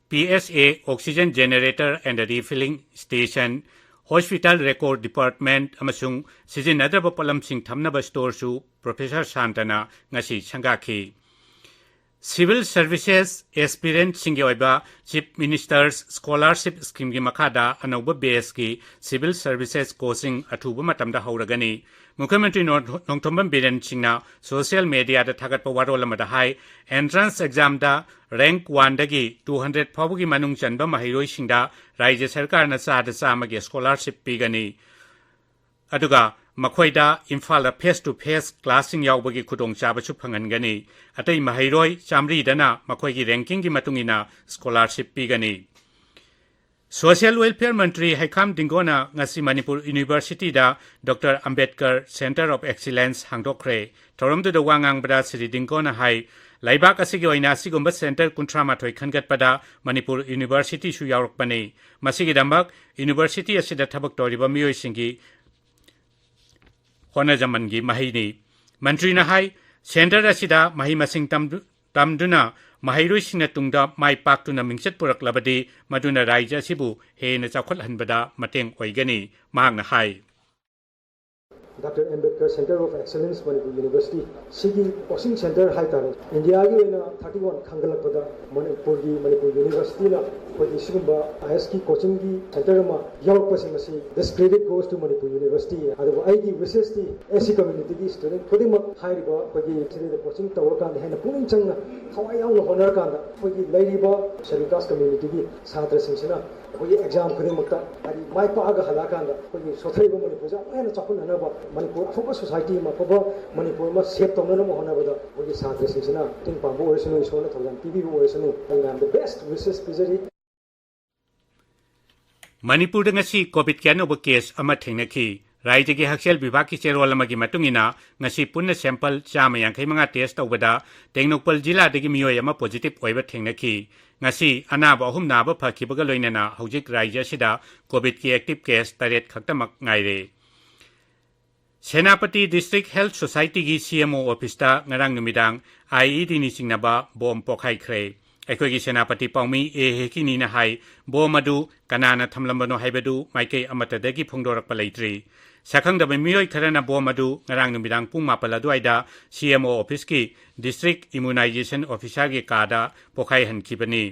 P S A, Oxygen Generator and Refilling Station, Hospital Record Department ꯑꯃꯁꯨꯡ ꯁꯤꯖꯤꯟꯅꯗ꯭ꯔꯕ ꯄꯣꯠꯂꯝꯁꯤꯡ ꯊꯝꯅꯕ ꯁ꯭ꯇꯣꯔꯁꯨ ꯄ꯭ꯔꯣꯐꯦꯁꯔ ꯁꯥꯟꯇꯅ ꯉꯁꯤ ꯁꯪꯒꯥꯈꯤ꯫ ꯁꯤꯚꯤꯜ ꯁꯔꯚꯤꯁꯦꯁ ꯑꯦꯁꯄꯤꯔꯦꯟꯠꯁꯤꯡꯒꯤ ꯑꯣꯏꯕ ꯆꯤꯐ ꯃꯤꯅꯤꯁꯇꯔꯁ ꯁ꯭ꯀꯣꯂꯥꯔꯁꯤꯞ ꯁ꯭ꯀꯤꯝꯒꯤ ꯃꯈꯥꯗ ꯑꯅꯧꯕ ꯕꯦꯁꯀꯤ ꯁꯤꯚꯤꯜ ꯁꯔꯚꯤꯁꯦꯁ ꯀꯣꯆꯤꯡ ꯑꯊꯨꯕ ꯃꯇꯝꯗ ꯍꯧꯔꯒꯅꯤ꯫ ꯃꯨꯈ꯭ꯌꯃꯟꯇ꯭ꯔꯤ ꯅꯣꯡ-, ꯅꯣꯡꯊꯣꯝꯕꯝ ꯕꯤꯔꯦꯟ ꯁꯤꯡꯅ ꯁꯣꯁꯤꯌꯦꯜ ꯃꯦꯗꯤꯌꯥꯗ ꯊꯥꯒꯠꯄ ꯋꯥꯔꯣꯜ ꯑꯃꯗ ꯍꯥꯏ, ꯑꯦꯟꯇ꯭ꯔꯥꯟꯁ ꯑꯦꯛꯖꯥꯝꯗ ꯔꯦꯡꯛ ꯋꯥꯟꯗꯒꯤ ꯇꯨ ꯍꯟꯗ꯭ꯔꯦꯠ ꯐꯥꯎꯕꯒꯤ ꯃꯅꯨꯡ ꯆꯟꯕ ꯃꯍꯩꯔꯣꯏꯁꯤꯡꯗ ꯔꯥꯏꯖ꯭ꯌ ꯁꯔꯀꯥꯔꯅ ꯆꯥꯗ ꯆꯥꯝꯃꯒꯤ ꯁ꯭ꯀꯣꯂꯥꯔꯁꯤꯞ ꯄꯤꯒꯅꯤ꯫ ꯑꯗꯨꯒ ꯃꯈꯣꯏꯗ ꯏꯝꯐꯥꯜꯗ face to face classꯁꯤꯡ ꯌꯥꯎꯕꯒꯤ ꯈꯨꯗꯣꯡꯆꯥꯕꯁꯨ ꯐꯪꯍꯟꯒꯅꯤ꯫ ꯑꯇꯩ ꯃꯍꯩꯔꯣꯏ ꯆꯥꯃꯔꯤꯗꯅ ꯃꯈꯣꯏꯒꯤ rankingꯒꯤ ꯃꯇꯨꯡ ꯏꯟꯅ scholarship ꯄꯤꯒꯅꯤ꯫ Social Welfare ꯃꯟꯇ꯭ꯔꯤ ꯍꯩꯈꯥꯝ ꯗꯤꯡꯒꯣꯅ ꯉꯁꯤ Manipur Universityꯗ Doctor Ambedkar Centre of Excellence ꯍꯥꯡꯗꯣꯛꯈ꯭ꯔꯦ꯫ ꯊꯧꯔꯝꯗꯨꯗ ꯋꯥ ꯉꯥꯡꯕꯗ ꯁ꯭ꯔꯤ ꯗꯤꯡꯒꯣꯅ ꯍꯥꯏ, ꯂꯩꯕꯥꯛ ꯑꯁꯤꯒꯤ ꯑꯣꯏꯅ ꯑꯁꯤꯒꯨꯝꯕ centre ꯀꯨꯟꯊ꯭ꯔꯥ ꯃꯥꯊꯣꯏ ꯈꯟꯒꯠꯄꯗ ꯃꯅꯤꯄꯨꯔ Universityꯁꯨ ꯌꯥꯎꯔꯛꯄꯅꯤ꯫ ꯃꯁꯤꯒꯤꯗꯃꯛ University ꯑꯁꯤꯗ ꯊꯕꯛ ꯇꯧꯔꯤꯕ ꯃꯤꯑꯣꯏꯁꯤꯡꯒꯤ ꯍꯣꯠꯅꯖꯃꯟꯒꯤ ꯃꯍꯩꯅꯤ꯫ ꯃꯟꯇ꯭ꯔꯤꯅ ꯍꯥꯏ, centre ꯑꯁꯤꯗ ꯃꯍꯩ ꯃꯁꯤꯡ ꯇꯝꯗꯨ-, ꯇꯝꯗꯨꯅ ꯃꯍꯩꯔꯣꯏꯁꯤꯡꯅ ꯇꯨꯡꯗ ꯃꯥꯏ ꯄꯥꯛꯇꯨꯅ ꯃꯤꯡꯆꯠ ꯄꯨꯔꯛꯂꯕꯗꯤ ꯃꯗꯨꯅ ꯔꯥꯏꯖ꯭ꯌ ꯑꯁꯤꯕꯨ ꯍꯦꯟꯅ ꯆꯥꯎꯈꯠꯍꯟꯕꯗ ꯃꯇꯦꯡ ꯑꯣꯏꯒꯅꯤ꯫ ꯃꯍꯥꯛꯅ ꯍꯥꯏ꯫ Doctor Ambedkar Centre of Excellence Manipur University ꯁꯤꯒꯤ coaching centre ꯍꯥꯏꯇꯥꯔꯦ, ꯏꯟꯗꯤꯌꯥꯒꯤ ꯑꯣꯏꯅ thirty one ꯈꯟꯒꯠꯂꯛꯄꯗ ꯃꯅꯤꯄꯨꯔꯒꯤ, ꯃꯅꯤꯄꯨꯔ Universityꯅ ꯑꯩꯈꯣꯏꯒꯤ ꯁꯤꯒꯨꯝꯕ IASꯀꯤ coachingꯒꯤ centre ꯑꯃ ꯌꯥꯎꯔꯛꯄꯁꯦ, ꯃꯁꯤ this credit goes to Manipur University꯫ ꯑꯗꯨꯕꯨ ꯑꯩꯒꯤ wishesꯇꯤ SC communityꯒꯤ student ꯈꯨꯗꯤꯡꯃꯛ ꯍꯥꯏꯔꯤꯕ ꯑꯩꯈꯣꯏꯒꯤ ꯁꯤꯗꯩꯗ coaching ꯇꯧꯔꯀꯥꯟꯗ ꯍꯦꯟꯅ ꯄꯨꯛꯅꯤꯡ ꯆꯪꯅ ꯊꯋꯥꯏ ꯌꯥꯎꯅ ꯍꯣꯠꯅꯔꯀꯥꯟꯗ ꯑꯩꯈꯣꯏꯒꯤ ꯂꯩꯔꯤꯕ scheduled caste communityꯒꯤ ꯁꯥꯇ꯭ꯔꯁꯤꯡꯁꯤꯅ ꯑꯩꯈꯣꯏꯒꯤ exam ꯈꯨꯗꯤꯡꯃꯛꯇ ꯍꯥꯏꯗꯤ ꯃꯥꯏ ꯄꯥꯛꯑꯒ ꯍꯜꯂꯛꯑꯀꯥꯟꯗ ꯑꯩꯈꯣꯏꯒꯤ ꯁꯣꯊꯔꯤꯕ ꯃꯅꯤꯄꯨꯔꯁꯦ ꯑꯃꯨꯛ ꯍꯦꯟꯅ ꯆꯥꯎꯈꯠꯅꯅꯕ, ꯃꯅꯤꯄꯨꯔ ꯑꯐꯕ society ꯑꯃ, ꯑꯐꯕ ꯃꯅꯤꯄꯨꯔ ꯑꯃ shape ꯇꯧꯅꯅꯕ ꯍꯣꯠꯅꯕꯗ ꯑꯩꯈꯣꯏꯒꯤ ꯁꯥꯇ꯭ꯔꯁꯤꯡꯁꯤꯅ ꯃꯇꯦꯡ ꯄꯥꯡꯕ ꯑꯣꯏꯔꯁꯅꯨ, ꯏꯁꯣꯔꯅ ꯊꯧꯖꯥꯜ ꯄꯤꯕꯤꯕ ꯑꯣꯏꯔꯁꯅꯨ, ꯑꯩ ꯃꯌꯥꯝꯗ best wishes ꯄꯤꯖꯔꯤ꯫ ꯃꯅꯤꯄꯨꯔꯗ ꯉꯁꯤ COVIDꯀꯤ ꯑꯅꯧꯕ case ꯑꯃ ꯊꯦꯡꯅꯈꯤ꯫ ꯔꯥꯏꯖ꯭ꯌꯒꯤ ꯍꯛꯁꯦꯜ ꯕꯤꯚꯥꯒꯀꯤ ꯆꯦꯔꯣꯜ ꯑꯃꯒꯤ ꯃꯇꯨꯡ ꯏꯟꯅ, ꯉꯁꯤ ꯄꯨꯟꯅ sample ꯆꯥꯝꯃ ꯌꯥꯡꯈꯩ ꯃꯉꯥ test ꯇꯧꯕꯗ ꯇꯦꯡꯅꯧꯄꯜ ꯖꯤꯂꯥꯗꯒꯤ ꯃꯤꯑꯣꯏ ꯑꯃ positive ꯑꯣꯏꯕ ꯊꯦꯡꯅꯈꯤ꯫ ꯉꯁꯤ ꯑꯅꯥꯕ ꯑꯍꯨꯝ ꯅꯥꯕ ꯐꯈꯤꯕꯒ ꯂꯣꯏꯅꯅ ꯍꯧꯖꯤꯛ ꯔꯥꯏꯖ꯭ꯌ ꯑꯁꯤꯗ COVIDꯀꯤ active case ꯇꯔꯦꯠ ꯈꯛꯇꯃꯛ ꯉꯥꯏꯔꯦ꯫ ꯁꯦꯅꯥꯄꯇꯤ District Health Societyꯒꯤ CMO officeꯇ ꯉꯔꯥꯡ ꯅꯨꯃꯤꯗꯥꯡ IEDꯅ ꯆꯤꯡꯅꯕ bomb ꯄꯣꯈꯥꯏꯈ꯭ꯔꯦ꯫ ꯑꯩꯈꯣꯏꯒꯤ ꯁꯦꯅꯥꯄꯇꯤ ꯄꯥꯎꯃꯤ ꯑꯦ ꯍꯦꯀꯤꯅꯤꯅ ꯍꯥꯏ, bomb ꯑꯗꯨ ꯀꯅꯥꯅ ꯊꯝꯂꯝꯕꯅꯣ ꯍꯥꯏꯕꯗꯨ ꯃꯥꯏꯀꯩ ꯑꯃꯠꯇꯗꯒꯤ ꯐꯣꯡꯗꯣꯔꯛꯄ ꯂꯩꯇ꯭ꯔꯤ꯫ ꯁꯛꯈꯪꯗꯕ ꯃꯤꯑꯣꯏ ꯈꯔꯅ bomb ꯑꯗꯨ ꯉꯔꯥꯡ ꯅꯨꯃꯤꯗꯥꯡ ꯄꯨꯡ ꯃꯥꯄꯜ ꯑꯗꯨꯋꯥꯏꯗ CMO officeꯀꯤ District Immunization Officerꯒꯤ ꯀꯥꯗ ꯄꯣꯈꯥꯏꯍꯟꯈꯤꯕꯅꯤ꯫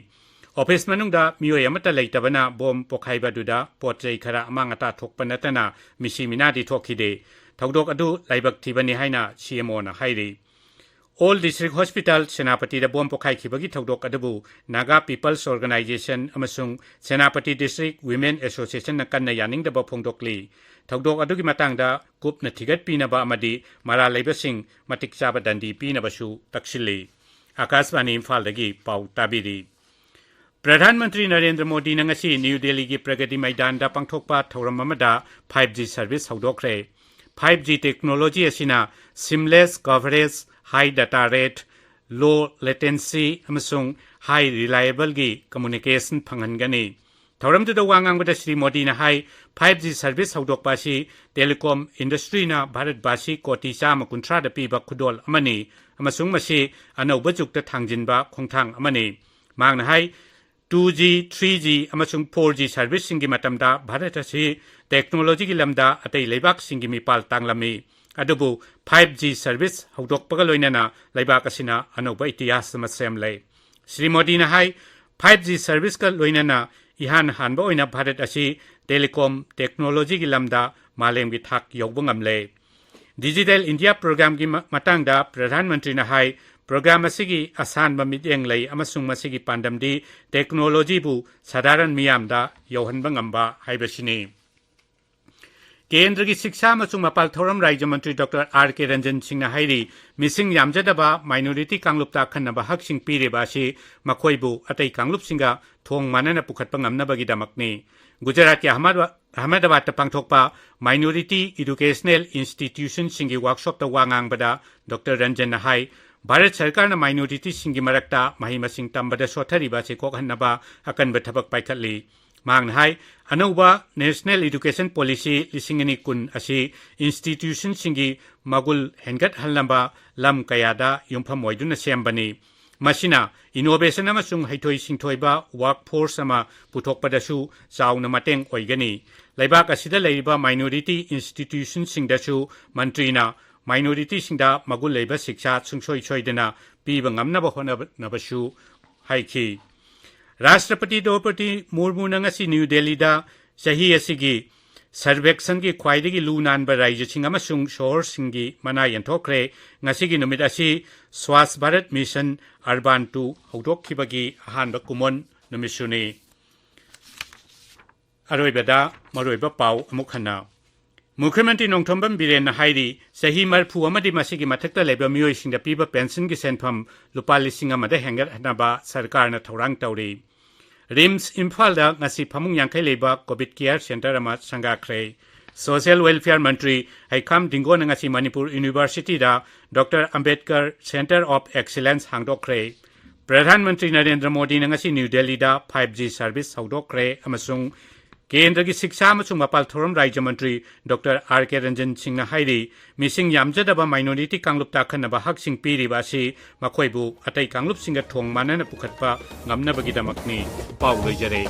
Office ꯃꯅꯨꯡꯗ ꯃꯤꯑꯣꯏ ꯑꯃꯠꯇ ꯂꯩꯇꯕꯅ bomb ꯄꯣꯈꯥꯏꯕ ꯑꯗꯨꯗ ꯄꯣꯠ ꯆꯩ ꯈꯔ ꯑꯃꯥꯡ ꯑꯇꯥ ꯊꯣꯛꯄ ꯅꯠꯇꯅ ꯃꯤꯁꯤ ꯃꯤꯅꯥꯗꯤ ꯊꯣꯛꯈꯤꯗꯦ꯫ ꯊꯧꯗꯣꯛ ꯑꯗꯨ ꯂꯥꯏꯕꯛ ꯊꯤꯕꯅꯤ ꯍꯥꯏꯅ CMOꯅ ꯍꯥꯏꯔꯤ꯫ ꯑꯣꯜ ꯗꯤꯁꯇ꯭ꯔꯤꯛ ꯍꯣꯁꯄꯤꯇꯥꯜ ꯁꯦꯅꯥꯄꯇꯤꯗ ꯕꯣꯝ ꯄꯣꯈꯥꯏꯈꯤꯕꯒꯤ ꯊꯧꯗꯣꯛ ꯑꯗꯨꯕꯨ ꯅꯥꯒꯥ ꯄꯤꯄꯜꯁ ꯑꯣꯔꯒꯅꯥꯏꯖꯦꯁꯟ ꯑꯃꯁꯨꯡ ꯁꯦꯅꯥꯄꯇꯤ ꯗꯤꯁꯇ꯭ꯔꯤꯛ ꯋꯤꯃꯦꯟ ꯑꯦꯁꯣꯁꯤꯌꯦꯁꯟꯅ ꯀꯟꯅ ꯌꯥꯅꯤꯡꯗꯕ ꯐꯣꯡꯗꯣꯛꯂꯤ꯫ ꯊꯧꯗꯣꯛ ꯑꯗꯨꯒꯤ ꯃꯇꯥꯡꯗ ꯀꯨꯞꯅ ꯊꯤꯒꯠꯄꯤꯅꯕ ꯑꯃꯗꯤ ꯃꯔꯥꯜ ꯂꯩꯕꯁꯤꯡ ꯃꯇꯤꯛ ꯆꯥꯕ ꯗꯟꯗꯤ ꯄꯤꯅꯕꯁꯨ ꯇꯛꯁꯤꯜꯂꯤ꯫ ꯑꯥꯀꯥꯁꯕꯥꯅꯤ ꯏꯝꯐꯥꯜꯗꯒꯤ ꯄꯥꯎ ꯇꯥꯕꯤꯔꯤ꯫ ꯄ꯭ꯔꯙꯥꯟ ꯃꯟꯇ꯭ꯔꯤ ꯅꯔꯦꯟꯗ꯭ꯔ ꯃꯣꯗꯤꯅ ꯉꯁꯤ ꯅ꯭ꯌꯨ ꯗꯦꯜꯂꯤꯒꯤ ꯄ꯭ꯔꯒꯇꯤ ꯃꯩꯗꯥꯟꯗ ꯄꯥꯡꯊꯣꯛꯄ ꯊꯧꯔꯝ ꯑꯃꯗ ꯐꯥꯏꯚ ꯖꯤ ꯁꯔꯚꯤꯁ ꯍꯧꯗꯣꯛꯈ꯭ꯔꯦ꯫ ꯐꯥꯏꯚ ꯖꯤ ꯇꯦꯛꯅꯣꯂꯣꯖꯤ ꯑꯁꯤꯅ seamless coverage, high data rate, low latency ꯑꯃꯁꯨꯡ high reliableꯒꯤ communication ꯐꯪꯍꯟꯒꯅꯤ꯫ ꯊꯧꯔꯝꯗꯨꯗ ꯋꯥ ꯉꯥꯡꯕꯗ ꯁ꯭ꯔꯤ ꯃꯣꯗꯤꯅ ꯍꯥꯏ, ꯐꯥꯏꯚ ꯖꯤ ꯁꯔꯚꯤꯁ ꯍꯧꯗꯣꯛꯄ ꯑꯁꯤ ꯇꯦꯂꯤꯀꯣꯝ ꯏꯟꯗꯁꯇ꯭ꯔꯤꯅ ꯚꯥꯔꯠꯕꯥꯁꯤ ꯀꯣꯇꯤ ꯆꯥꯝꯃ ꯀꯨꯟꯊ꯭ꯔꯥꯗ ꯄꯤꯕ ꯈꯨꯗꯣꯜ ꯑꯃꯅꯤ ꯑꯃꯁꯨꯡ ꯃꯁꯤ ꯑꯅꯧꯕ ꯖꯨꯒꯇ ꯊꯥꯡꯖꯤꯟꯕ ꯈꯣꯡꯊꯥꯡ ꯑꯃꯅꯤ꯫ ꯃꯍꯥꯛꯅ ꯍꯥꯏ, ꯇꯨ ꯖꯤ, ꯊ꯭ꯔꯤ ꯖꯤ ꯑꯃꯁꯨꯡ ꯐꯣꯔ ꯖꯤ ꯁꯔꯚꯤꯁꯁꯤꯡꯒꯤ ꯃꯇꯝꯗ ꯚꯥꯔꯠ ꯑꯁꯤ ꯇꯦꯛꯅꯣꯂꯣꯖꯤꯒꯤ ꯂꯝꯗ ꯑꯇꯩ ꯂꯩꯕꯥꯛꯁꯤꯡꯒꯤ ꯃꯤꯄꯥꯜ ꯇꯥꯡꯂꯝꯃꯤ꯫ ꯑꯗꯨꯕꯨ ꯐꯥꯏꯚ ꯖꯤ ꯁꯔꯚꯤꯁ ꯍꯧꯗꯣꯛꯄꯒ ꯂꯣꯏꯅꯅ ꯂꯩꯕꯥꯛ ꯑꯁꯤꯅ ꯑꯅꯧꯕ ꯏꯇꯤꯍꯥꯁ ꯑꯃ ꯁꯦꯝꯂꯦ꯫ ꯁ꯭ꯔꯤ ꯃꯣꯗꯤꯅ ꯍꯥꯏ, ꯐꯥꯏꯚ ꯖꯤ ꯁꯔꯚꯤꯁꯀ ꯂꯣꯏꯅꯅ ꯏꯍꯥꯟ ꯍꯥꯟꯕ ꯑꯣꯏꯅ ꯚꯥꯔꯠ ꯑꯁꯤ ꯇꯦꯂꯤꯀꯣꯝ ꯇꯦꯛꯅꯣꯂꯣꯖꯤꯒꯤ ꯂꯝꯗ ꯃꯥꯂꯦꯝꯒꯤ ꯊꯥꯛ ꯌꯧꯕ ꯉꯝꯂꯦ꯫ ꯗꯤꯖꯤꯇꯦꯜ ꯏꯟꯗꯤꯌꯥ ꯄ꯭ꯔꯣꯒ꯭ꯔꯥꯝꯒꯤ ꯃ-, ꯃꯇꯥꯡꯗ ꯄ꯭ꯔꯙꯥꯟ ꯃꯟꯇ꯭ꯔꯤꯅ ꯍꯥꯏ, ꯄ꯭ꯔꯣꯒ꯭ꯔꯥꯝ ꯑꯁꯤꯒꯤ ꯑꯁꯥꯟꯕ ꯃꯤꯠꯌꯦꯡ ꯂꯩ ꯑꯃꯁꯨꯡ ꯃꯁꯤꯒꯤ ꯄꯥꯟꯗꯝꯗꯤ ꯇꯦꯛꯅꯣꯂꯣꯖꯤꯕꯨ ꯁꯥꯙꯥꯔꯟ ꯃꯤꯌꯥꯝꯗ ꯌꯧꯍꯟꯕ ꯉꯝꯕ ꯍꯥꯏꯕꯁꯤꯅꯤ꯫ ꯀꯦꯟꯗ꯭ꯔꯒꯤ ꯁꯤꯛꯁꯥ ꯑꯃꯁꯨꯡ ꯃꯄꯥꯜ ꯊꯧꯔꯝ ꯔꯥꯖ꯭ꯌ ꯃꯟꯇ꯭ꯔꯤ ꯗꯣꯛꯇꯔ ꯑꯥꯔ ꯀꯦ ꯔꯟꯖꯟ ꯁꯤꯡꯅ ꯍꯥꯏꯔꯤ, ꯃꯤꯁꯤꯡ ꯌꯥꯝꯖꯗꯕ ꯃꯥꯏꯅꯣꯔꯤꯇꯤ ꯀꯥꯡꯂꯨꯞꯇ ꯑꯈꯟꯅꯕ ꯍꯛꯁꯤꯡ ꯄꯤꯔꯤꯕ ꯑꯁꯤ ꯃꯈꯣꯏꯕꯨ ꯑꯇꯩ ꯀꯥꯡꯂꯨꯞꯁꯤꯡꯒ ꯊꯣꯡ ꯃꯥꯟꯅꯅ ꯄꯨꯈꯠꯄ ꯉꯝꯅꯕꯒꯤꯗꯃꯛꯅꯤ꯫ ꯒꯨꯖꯔꯥꯠꯀꯤ ꯑꯍꯃꯗ-, ꯑꯍꯃꯗꯥꯕꯥꯗꯇ ꯄꯥꯡꯊꯣꯛꯄ ꯃꯥꯏꯅꯣꯔꯤꯇꯤ ꯏꯗꯨꯀꯦꯁꯅꯦꯜ ꯏꯟꯁꯇꯤꯇ꯭ꯌꯨꯁꯟꯁꯤꯡꯒꯤ ꯋꯥꯔꯛꯁꯣꯞꯇ ꯋꯥ ꯉꯥꯡꯕꯗ ꯗꯣꯛꯇꯔ ꯔꯟꯖꯟꯅ ꯍꯥꯏ, ꯚꯥꯔꯠ ꯁꯔꯀꯥꯔꯅ ꯃꯥꯏꯅꯣꯔꯤꯇꯤꯁꯤꯡꯒꯤ ꯃꯔꯛꯇ ꯃꯍꯩ ꯃꯁꯤꯡ ꯇꯝꯕꯗ ꯁꯣꯠꯊꯔꯤꯕ ꯑꯁꯤ ꯀꯣꯛꯍꯟꯅꯕ ꯑꯀꯟꯕ ꯊꯕꯛ ꯄꯥꯏꯈꯠꯂꯤ꯫ ꯃꯍꯥꯛꯅ ꯍꯥꯏ, ꯑꯅꯧꯕ ꯅꯦꯁꯅꯦꯜ ꯏꯗꯨꯀꯦꯁꯟ ꯄꯣꯂꯤꯁꯤ ꯂꯤꯁꯤꯡ ꯑꯅꯤ ꯀꯨꯟ ꯑꯁꯤ ꯏꯟꯁꯇꯤꯇ꯭ꯌꯨꯁꯟꯁꯤꯡꯒꯤ ꯃꯒꯨꯜ ꯍꯦꯟꯒꯠꯍꯟꯅꯕ ꯂꯝ ꯀꯌꯥꯗ ꯌꯨꯝꯐꯝ ꯑꯣꯏꯗꯨꯅ ꯁꯦꯝꯕꯅꯤ꯫ ꯃꯁꯤꯅ ꯏꯅꯣꯚꯦꯁꯟ ꯑꯃꯁꯨꯡ ꯍꯩꯊꯣꯏ ꯁꯤꯡꯊꯣꯏꯕ ꯋꯥꯔꯛꯐꯣꯔꯁ ꯑꯃ ꯄꯨꯊꯣꯛꯄꯗꯁꯨ ꯆꯥꯎꯅ ꯃꯇꯦꯡ ꯑꯣꯏꯒꯅꯤ꯫ ꯂꯩꯕꯥꯛ ꯑꯁꯤꯗ ꯂꯩꯔꯤꯕ ꯃꯥꯏꯅꯣꯔꯤꯇꯤ ꯏꯟꯁꯇꯤꯇ꯭ꯌꯨꯁꯟꯁꯤꯡꯗꯁꯨ ꯃꯟꯇ꯭ꯔꯤꯅ ꯃꯥꯏꯅꯣꯔꯤꯇꯤꯁꯤꯡꯗ ꯃꯒꯨꯟ ꯂꯩꯕ ꯁꯤꯛꯁꯥ ꯁꯨꯡꯁꯣꯏ ꯁꯣꯏꯗꯅ ꯄꯤꯕ ꯉꯝꯅꯕ ꯍꯣꯠꯅꯅꯕꯁꯨ ꯍꯥꯏꯈꯤ꯫ ꯔꯥꯁꯇ꯭ꯔꯄꯇꯤ ꯗ꯭ꯔꯧꯄꯗꯤ ꯃꯨꯔꯃꯨꯅ ꯉꯁꯤ ꯅ꯭ꯌꯨ ꯗꯦꯜꯂꯤꯗ ꯆꯍꯤ ꯑꯁꯤꯒꯤ ꯁꯔꯚꯦꯛꯁꯟꯒꯤ ꯈ꯭ꯋꯥꯏꯗꯒꯤ ꯂꯨ ꯅꯥꯟꯕ ꯔꯥꯏꯖꯁꯤꯡ ꯑꯃꯁꯨꯡ ꯁꯣꯍꯣꯔꯁꯤꯡꯒꯤ ꯃꯅꯥ ꯌꯦꯟꯊꯣꯛꯈ꯭ꯔꯦ꯫ ꯉꯁꯤꯒꯤ ꯅꯨꯃꯤꯠ ꯑꯁꯤ Swachh Bharat mission urban two ꯍꯧꯗꯣꯛꯈꯤꯕꯒꯤ ꯑꯍꯥꯟꯕ ꯀꯨꯝꯑꯣꯟ ꯅꯨꯃꯤꯠꯁꯨꯅꯤ꯫ ꯑꯔꯣꯏꯕꯗ ꯃꯔꯨꯑꯣꯏꯕ ꯄꯥꯎ ꯑꯃꯨꯛ ꯍꯟꯅ꯫ ꯃꯨꯈ꯭ꯌꯃꯟꯇ꯭ꯔꯤ ꯅꯣꯡꯊꯣꯝꯕꯝ ꯕꯤꯔꯦꯟꯅ ꯍꯥꯏꯔꯤ, ꯆꯍꯤ ꯃꯔꯤꯐꯨ ꯑꯃꯗꯤ ꯃꯁꯤꯒꯤ ꯃꯊꯛꯇ ꯂꯩꯕ ꯃꯤꯑꯣꯏꯁꯤꯡꯗ ꯄꯤꯕ ꯄꯦꯟꯁꯟꯒꯤ ꯁꯦꯟꯐꯝ ꯂꯨꯄꯥ ꯂꯤꯁꯤꯡ ꯑꯃꯗ ꯍꯦꯟꯒꯠꯍꯟꯅꯕ ꯁꯔꯀꯥꯔꯅ ꯊꯧꯔꯥꯡ ꯇꯧꯔꯤ꯫ ꯔꯤꯝꯁ ꯏꯝꯐꯥꯜꯗ ꯉꯁꯤ ꯐꯃꯨꯡ ꯌꯥꯡꯈꯩ ꯂꯩꯕ ꯀꯣꯚꯤꯗ ꯀꯤꯌꯔ ꯁꯦꯟꯇꯔ ꯑꯃ ꯁꯪꯒꯥꯈ꯭ꯔꯦ꯫ ꯁꯣꯁꯤꯌꯦꯜ ꯋꯦꯜꯐꯤꯌꯔ ꯃꯟꯇ꯭ꯔꯤ ꯍꯩꯈꯥꯝ ꯗꯤꯡꯒꯣꯅ ꯉꯁꯤ ꯃꯅꯤꯄꯨꯔ ꯌꯨꯅꯤꯚꯔꯁꯤꯇꯤꯗ doctor Ambedkar centre of excellence ꯍꯥꯡꯗꯣꯛꯈ꯭ꯔꯦ꯫ ꯄ꯭ꯔꯙꯥꯟ ꯃꯟꯇ꯭ꯔꯤ ꯅꯔꯦꯟꯗ꯭ꯔ ꯃꯣꯗꯤꯅ ꯉꯁꯤ ꯅ꯭ꯌꯨ ꯗꯦꯜꯂꯤꯗ ꯐꯥꯏꯚ ꯖꯤ ꯁꯔꯚꯤꯁ ꯍꯧꯗꯣꯛꯈ꯭ꯔꯦ ꯑꯃꯁꯨꯡ ꯀꯦꯟꯗ꯭ꯔꯒꯤ ꯁꯤꯛꯁꯥ ꯑꯃꯁꯨꯡ ꯃꯄꯥꯜ ꯊꯧꯔꯝ ꯔꯥꯖ꯭ꯌ ꯃꯟꯇ꯭ꯔꯤ ꯗꯣꯛꯇꯔ ꯑꯥꯔ ꯀꯦ ꯔꯟꯖꯟ ꯁꯤꯡꯅ ꯍꯥꯏꯔꯤ, ꯃꯤꯁꯤꯡ ꯌꯥꯝꯖꯗꯕ ꯃꯥꯏꯅꯣꯔꯤꯇꯤ ꯀꯥꯡꯂꯨꯞꯇ ꯑꯈꯟꯅꯕ ꯍꯛꯁꯤꯡ ꯄꯤꯔꯤꯕ ꯑꯁꯤ ꯃꯈꯣꯏꯕꯨ ꯑꯇꯩ ꯀꯥꯡꯂꯨꯞꯁꯤꯡꯒ ꯊꯣꯡ ꯃꯥꯟꯅꯅ ꯄꯨꯈꯠꯄ ꯉꯝꯅꯕꯒꯤꯗꯃꯛꯅꯤ꯫ ꯄꯥꯎ ꯂꯣꯏꯖꯔꯦ꯫